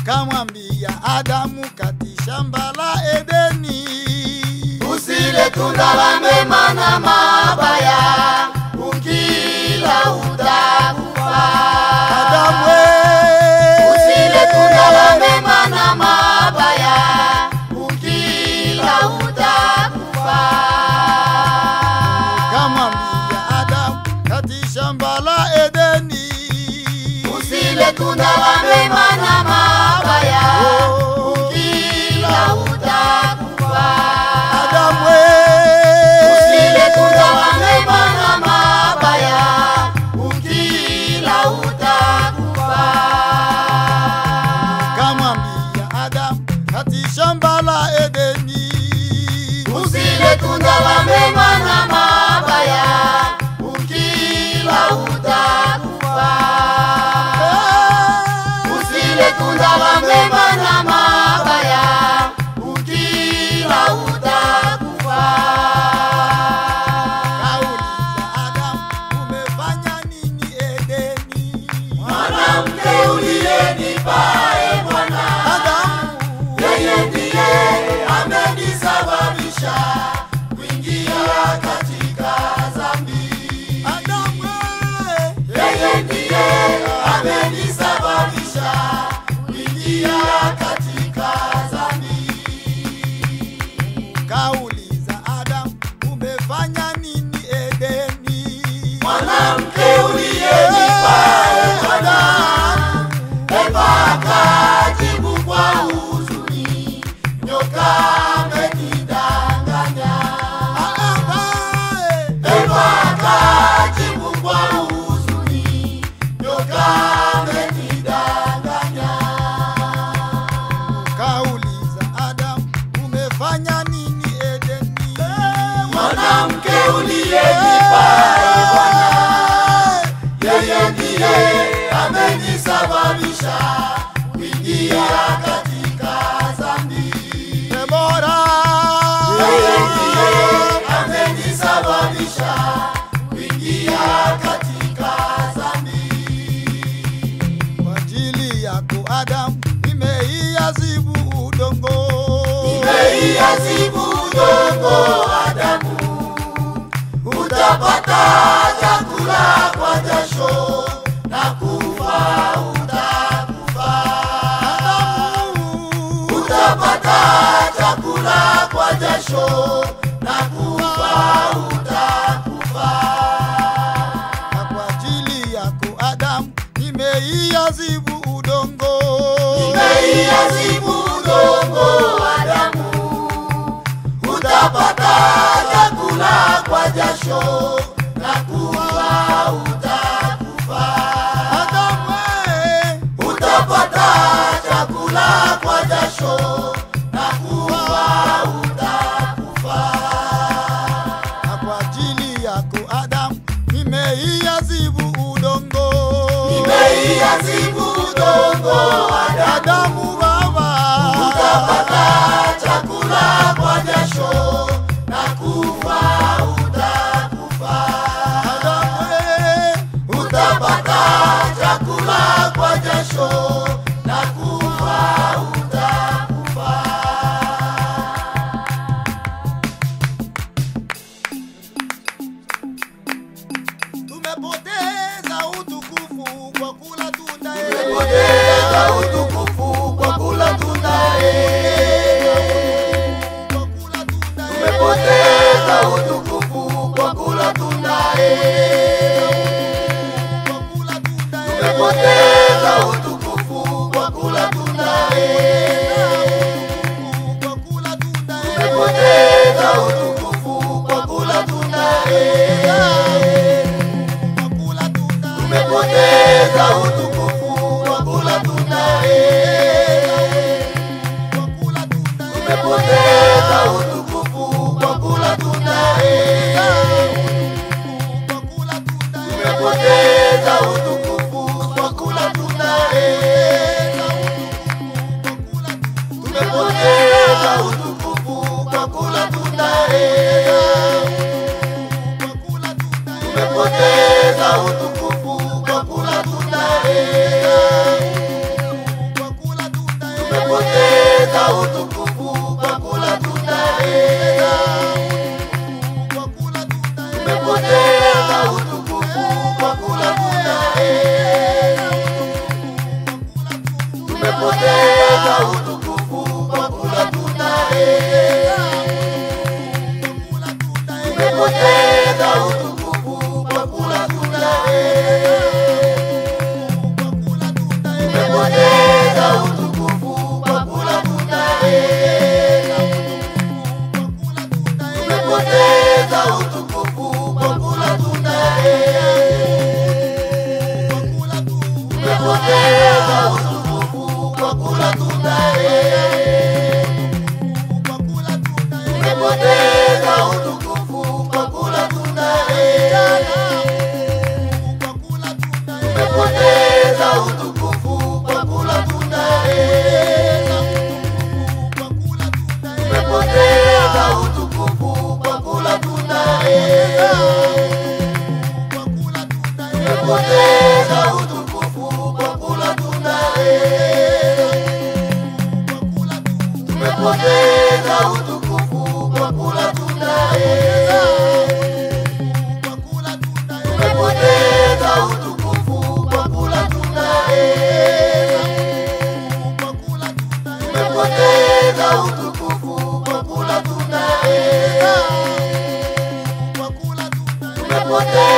Kamwambia Adamu kati shamba la Edeni, usile tunda la mema na mabaya, ukila utakufa. Adamu, usile tunda la mema na mabaya, ukila utakufa. Kamwambia Adamu kati shamba la Edeni, usile tunda la mema na mabaya, ukila utakufa. Adamu, usile tunda la mema na mabaya, ukila utakufa. Kamwambia Adamu kati shamba la Edeni, usile tunda la mema na mabaya, ukila utakufa. Usile tunda la mema na mabaya, ukila utakufa. Kauliza Adamu, umefanya nini Edeni? Mwanamke uliyenipa, e Bwana, Adamu, yeye ndiye amenisababisha kuingia katika dhambi. Adamu, yeye ndiye amenisababisha kuingia katika dhambi. Kauliza Adamu, umefanya nini Edeni? Mwanamke uliyenipa, e Bwana, Eva akajibu kwa huzuni, nyoka amenidanganya. Eva akajibu kwa huzuni, nyoka amenidanganya. Kauliza Adamu, umefanya nini Edeni? Mwanamke uliyenipa, e Bwana, yeye ndiye amenisababisha kuingia katika dhambi. Debora, yeye ndiye amenisababisha kuingia katika dhambi. Kwa ajili yako Adamu, nimeiazibu udongo. Nimeiazibu udongo, Adamu, utapata chakula kwa jasho na kufa utakufa. Adamu, utapata chakula kwa jasho na kufa utakufa. Na kwa ajili yako Adamu, nimeiazibu udongo. Nimeiazibu udongo, Adamu, utapata chakula kwa jasho na kufa utakufa. Adamu, utapata chakula kwa jasho na kufa utakufa. Na kwa ajili yako Adamu, nimeiazibu udongo. Nimeiazibu udongo, Adamu baba, utapata chakula kwa jasho na kufa utakufa. Adamu, utapata chakula kwa jasho na kufa utakufa. Tumepoteza utukufu kwa kula tunda. Tumepoteza utukufu kwa kula tunda. Tumepoteza utukufu kwa kula tunda. Tumepoteza utukufu kwa kula tunda. Tumepoteza utukufu kwa kula tunda. Tumepoteza utukufu kwa kula tunda. Tumepoteza utukufu kwa kula tunda. Tumepoteza utukufu kwa kula tunda. Tumepoteza utukufu kwa kula tunda. Tumepoteza utukufu kwa kula tunda. Tumepoteza utukufu kwa kula tunda. Tumepoteza utukufu kwa kula tunda. Tumepoteza utukufu kwa kula tunda. Tumepoteza utukufu kwa kula tunda. Tumepoteza